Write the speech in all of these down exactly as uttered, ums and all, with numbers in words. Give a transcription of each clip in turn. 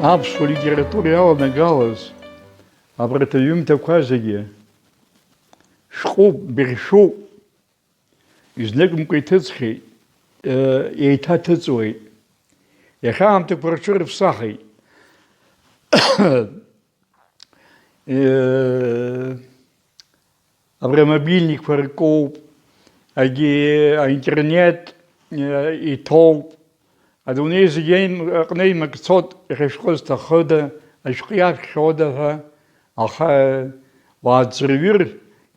Аԥсуа литература иаланагалаз абарҭ аҩымҭақәа зегьы шәҟәуп, быхьшәуп, изныкымкәа иҭыҵхьеит, еиҭаҭыҵуеит. Иахьа аамҭақәа рҽырыԥсахит. Абри амобильникқәа ркуп, агьи аинтернет иҭоуп. Адунеи зегь аҟны еимак цот, иахьа шәҟәы зҭахыда, ашәҟәы иаԥхьода ҳәа, аха уааӡырҩыр,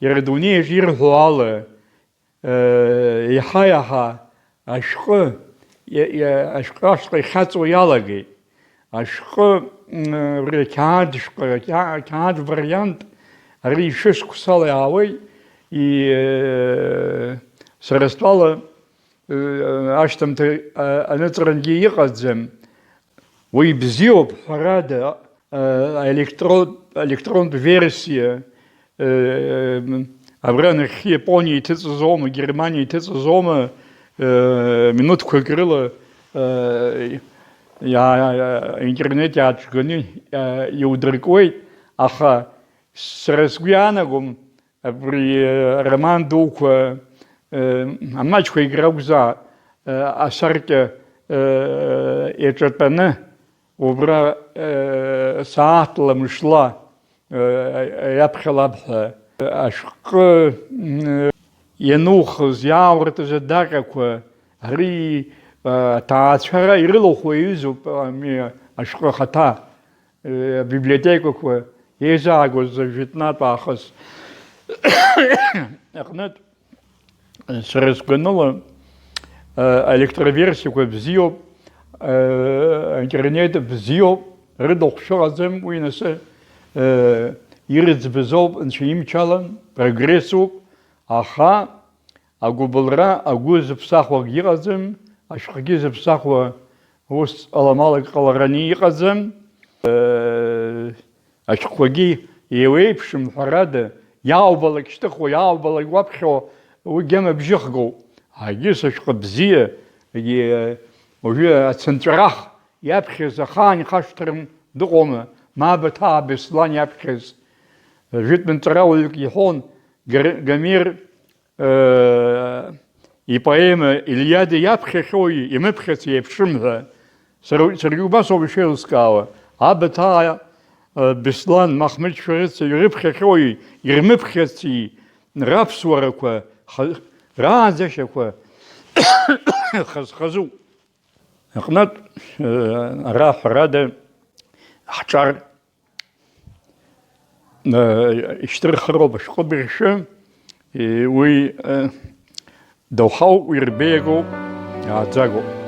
иара адунеи аҿы ирҳәо ала, еиҳа-еиҳа ашәҟәы, ашәҟәы ашҟа ихьаҵуа иалагеит. Ашәҟәы, абри ақьаад шәҟәы, ақьаад вариант, ари ишышықәсала иаауеит, сара стәала, ашьҭамҭа аныҵрангьы иҟаӡам. Уи бзиоуп, ҳәарада, аелектро-, аелектронтә версиа, абра нахьхьи Иапониа иҭыҵызоума, Германиа иҭыҵызоума, минуҭқәак рыла, иа-, интернет иааҿганы иудыркуеит, аха сара сгәы иаанагом, абри, э, ароман дуқәа, э, амаҷқәа егьракәзаап, э, асаркьа, э, иаҿатәаны убра, э, сааҭла мышла, э, иаԥхьалап ҳәа. Ашәҟәы, м, ианухыз, иауртыз адаҟьақәа, ари, э, аҭаацәара ирылахәу иаҩызоуп, ами, ашәҟәы ахаҭа. Абиблиотекақәа еизаагоз жәытәнатә аахыс аҟнытә, сара сгәаныла, аелектроверсиақәа бзиоуп, аинтернет бзиоуп, рыдахә шыҟаӡам, уи нас ирыӡбазоуп, Анцәа имчала, прогрессуп, аха агәыбылра агәы зыԥсахуагь ыҟаӡам, ашәҟәгьы зыԥсахуа ус аламалак ҟалараны иҟаӡам. Ашәҟәқәагьы еиуеиԥшым, ҳәарада, иаубалак шьҭыхуа, иаубалак уаԥхьо, уигьы амабжьыхгоуп. Егьыс ашәҟәы бзиа, егьи, уажәы ацынҵәарах иаԥхьаз ахаан ихашҭрым дыҟоума, Мабаҭаа Беслан иаԥхьаз. Жәытә нҵәарауаҩык иҳәон, Гомер ипоема Илиада иаԥхьахьоуи имыԥхьаци еиԥшым ҳәа. Сара, саргьы убас ауп ишеилыскаауа. Абаҭаа Беслан, Маҳмыҭ Шәарыца ирыԥхьахьоуи ирмыԥхьаци раԥсуарақәа, раанӡашьақәа хаз-хазуп. Аҟнытә, ара ҳәарада, ҳҿар ишьҭырхыроуп ашәҟәы быршәы, уи доуҳауп, уи рбеиагоуп, иааӡагоуп.